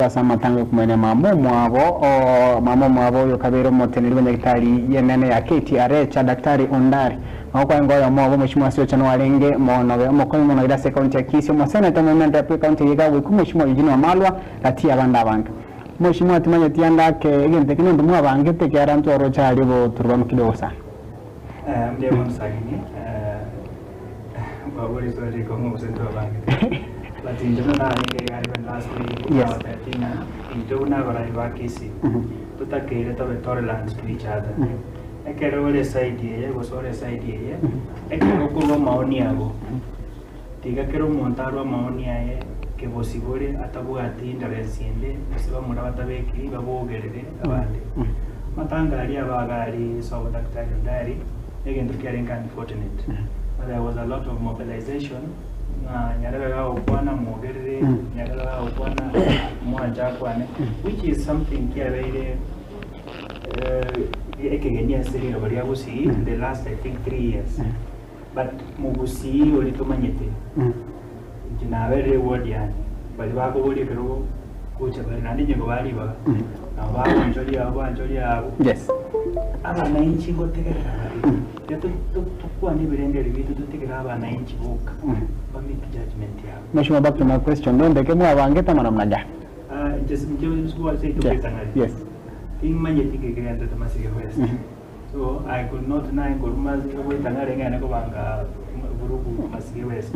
Ase amatanga y'okomanya mama omwabo, mama omwabo oyo okabeire omoteneneri bw'enyagitari y'enene ya KTRH, Daktari Ondari. Magokwa oyomo obo Mweshimiwa Asiocha noarenge monobe omokonyi monoire ase ekaunti ya Kisii, omoseneta omoimente bw'ekaunti eye iga goika Mweshimiwa Eugene Wamalwa gati y'abande abange. Mweshimiwa timanyeti ande ake egento eke nonto mwabangete ekiagera ntwaroche aria oboturubanu kidogo sana. Mbuya mono Sagini, kwabora eswali rikong'u gose ntwabangete. But inche buna narenge iga even last week Yes. nabatebetie ng'a intwe buna abarai ba Kisii totakeire tobe tolerant to each other. Ekero ore eside eye gose ore eside eye, ekero okorwa amaoni ago, tiga kera omonto arwe amaoni aye kebosibore atabwati hindrance ende gose bamura batabekiri babogerere abande. Amatanga aria aba iga aria sobo Daktari Ondari, negento kiarenge unfortunate, but there was a lot of mobilization ng'a nyarebe gagokwana mwogerere, nyarebe gagokwana mwanche akwane, which is something kiabeire ekegeni ase riroba ria Gusii in the last I think 3 years. But mogusii oria tomanyete, inche naberire eward yane, baria bakoboria ekerogo gocha bare naende inye kobaa ribaga, nabo bagonchoria abwo banchoria abwo. Abananchi ngotegerera bare, tiga tokwane ebirengererio biaito totigere abananchi boka ba make judgement yabo. Mheshimiwa, back to my question, nembeke mwabangete ama namna gani? Ah, inche inche seito getang'ani timanyeti kegenderete Masige West. So I could not naye nkoruma goetang'are ng'ende kobanga vurugu Masige West.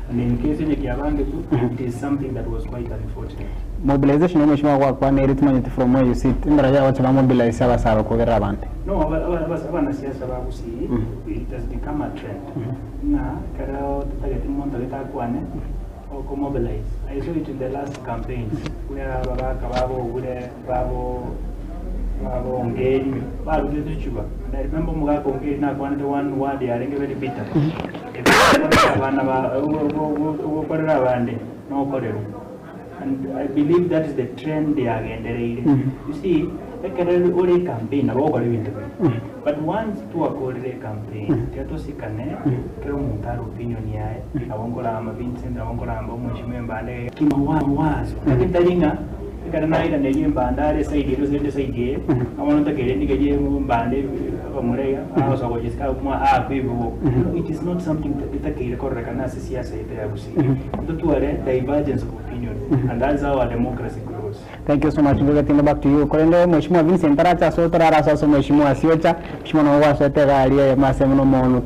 And in case onye kiabangetwe, it is something that was quite unfortunate. Mobilization omweshimiwa gwakwanire timanyeti from where you sit embara yagocha ba mobilize abasabe kogerera abande. No, abanasiasa ba Gusii, it has become a trend. Ng'a ekero totageti monto gete akwane, okomobilize. I saw it in the last campaigns where ababaka babo Obure, babo babo Ongeri, barutete chuba. And I remember omogaka Ongeri nakwanete one word yarenge very bitter. Ebi abana ba ogokorera abande nokorerwa. And I believe that is the trend yagendereire. You see, ekero ore campaign nabo ogokora ebinto bire. But once twakorire campaign, tiga tosikane, kera omonto are opinion yaye, nabo nkoramba Vincent, nabo nkoramba omweshimiwa embande kimawazo. Lakini tari ng'a ekero nairaneria embande are eside ere gose ende eside eye, bono ntakeire ndigerie embande abamura iga, agosoka gochia mwa aakwe ebibugo. No, it is not something etakeire kororekana ase siasa yaito ya Gusii. Ntotware divergence of opinion and that's how our democracy grows. Thank you so much Mbuga back to you. Korende Mheshimiwa Vincent taracha ase otorara ase ase Mheshimiwa Asiocha, Mheshimiwa nabo gwasoete egari eyemo ase muno mono.